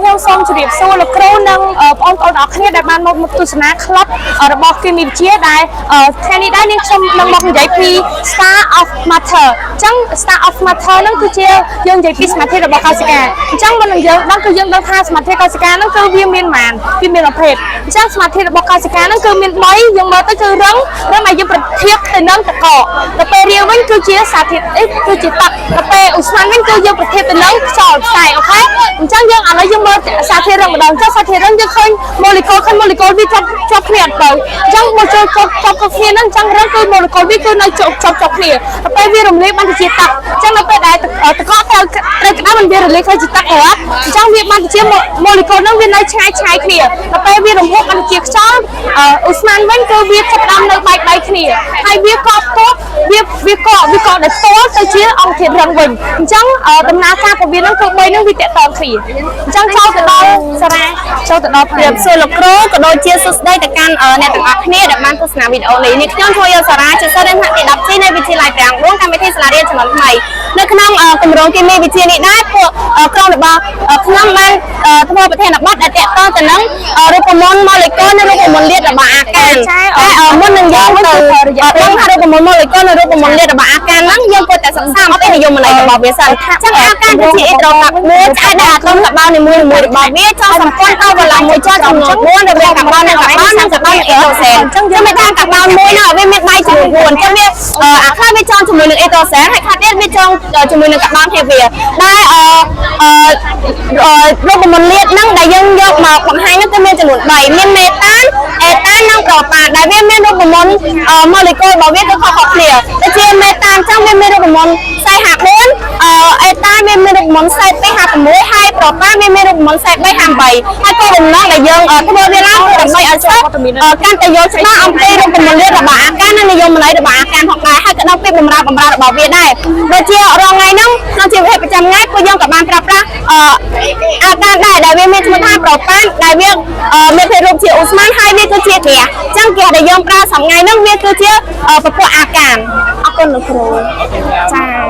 ខ្ញុំសូមជម្រាបសួរលោកគ្រូនិងបងប្អូនទាំងអស់គ្នាដែលបានមកទស្សនាក្លឹបរបស់គីមីវិទ្យាដែលថ្ងៃនេះដែរនាងខ្ញុំនឹងមកនិយាយពី Star of Matter។ អញ្ចឹង Star of Matter ហ្នឹងគឺជាយើងនិយាយពីសមាធិរបស់កោសិកា។អញ្ចឹងមុននឹងយើងដឹងគឺយើងដឹងថាសមាធិកោសិកាហ្នឹងគឺវាមានប៉ុន្មានវាមានប្រភេទអញ្ចឹងសមាធិរបស់កោសិកាហ្នឹងគឺមាន3យើងមើលទៅគឺរឹងរឹងដែលយើងប្រធៀបទៅនឹងទឹកកកដល់ពេលរាវវិញគឺជាសារធាតុអីគឺជាទឹកដល់ពេលឧស្ម័នវិញគឺយើងប្រធៀបទៅនឹងខ្យល់ផ្សែង OK អញ្ចឹងយើងឥឡូវយើងមើលសារធាតុរឹងម្ដងអញ្ចឹងសារធាតុរឹងយើងឃើញម៉ូលេគុលឃើញម៉ូលេគុលវាជាប់ជាប់គ្នាអត់ទៅអញ្ចឹងមកចូលជាប់ជាប់គ្នាហ្នឹងអញ្ចឹងរឹងគឺម៉ូលេគុលវាគឺនៅជាប់ជាប់ជាប់គ្នាដល់ពេលវារំលាយបានទៅជាទឹកអញ្ចឹងដល់ពេលដែលទឹកកកត្រូវត្រូវក្តៅมันវារលាយទៅជាទឹកហ៎អញ្ចឹងវាបានទៅជាម៉ូលេគុលហ្នឹងវានៅឆ្ងាយឆ្ងាយគ្នាដល់ពេលវារំហួតបានទៅជាខ្យល់ឧស្ម័នវិញគឺវាចាប់ផ្ដើមនៅបែកបែកគ្នាហើយវាកប់ទប់វាវាកកវាកកដែលផ្ទាល់ទៅជាអង្គធាតុរឹងវិញអញ្ចឹងដំណើរការរបស់វាហ្នឹងគឺ3ហ្នឹងវាតាក់ទងគ្នាអញ្ចឹងចូលទៅដល់សារ៉ាចូលទៅដល់ ជម្រាបសួរលោកគ្រូក៏ដូចជាសួស្តីទៅកាន់អ្នកទាំងអស់គ្នាដែលបានទស្សនាវីដេអូនេះនេះខ្ញុំឈ្មោះយសារ៉ាជាសិស្សរៀនថ្នាក់ទី10 G នៃវិទ្យាល័យព្រះអង្គ4កម្មវិធីសាលារៀនជំនាន់ថ្មីនៅក្នុងគម្រោងគីមីវិទ្យានេះដែរពួកក្រុមរបស់ខ្ញុំបានធ្វើប្រធានបទដែលទាក់ទងទៅនឹងរូបមន្តម៉ូលេគុលនិងរូបមន្តលាតរបស់អាកានតែមុននឹងយើងទៅដឹងថារូបមន្តម៉ូលេគុលនិងរូបមន្តលាតរបស់អាកានហ្នឹងយើងគួរតែសិក្សាអំពីនិយមន័យរបស់វាសិនចឹងអាកានគឺជាអ៊ីដ្រូកាបមួយឆ្អែតដែលអាតូមកាបូននីមួយៗរបស់វាចងសម្ព័ន្ធទៅវឡាមួយចចំនួន4រវាងកាបូននិងកាបូននិងកាបូននិងអ៊ីដ្រូសែនចឹងយើងមានថាកាបូនមួយនោះវាមានដៃចំនួន4ចឹងវាអាខ្លះវាចងជាមួយនឹងអ៊ីដ្រូសែនហើយខ្លះទៀតវាចងជាមួយនឹងកាបូនហេវាដែលអឺអឺរូបមន្តលាតហ្នឹងដែលយើងយកមកបង្ហាញនោះគឺមានចំនួន3មានមេតានអេតាននិងប្រូប៉ានដែលវាមានរូបមន្តម៉ូលេគុលរបស់វាគឺខុសៗគ្នាដូចជាមេតានចឹងវាមានរូបមន្ត454អេតានវាមានរូបមន្ត4256ហើយប្រូប៉ានវាមានរូបមន្ត4358ហើយគោលបំណងដែលយើងធ្វើវាឡើងគឺដើម្បីឲ្យសិស្សកាន់តែយល់ច្បាស់អំពីរូបមន្តលាតរបស់អាកាននិងនិយមន័យរបស់អាកានផងដែរហើយក៏ដល់ពីបំរើបំរើរបស់វាដែរដូចជារាល់ថ្ងៃហ្នឹងក្នុងជីវភាពប្រចាំថ្ងៃពួកយើងក៏បានប្រើប្រាស់អាកានដែរដែលវាមានឈ្មោះថាប្រូប៉ានដែលវាមានភេទរូបជាឧស្ម័នហើយវាគឺជាហ្គាសអញ្ចឹងហ្គាសដែលយើងប្រើសប្តាហ៍ថ្ងៃហ្នឹងវាគឺជាពពួកអាកានអរគុណលោកគ្រូចា។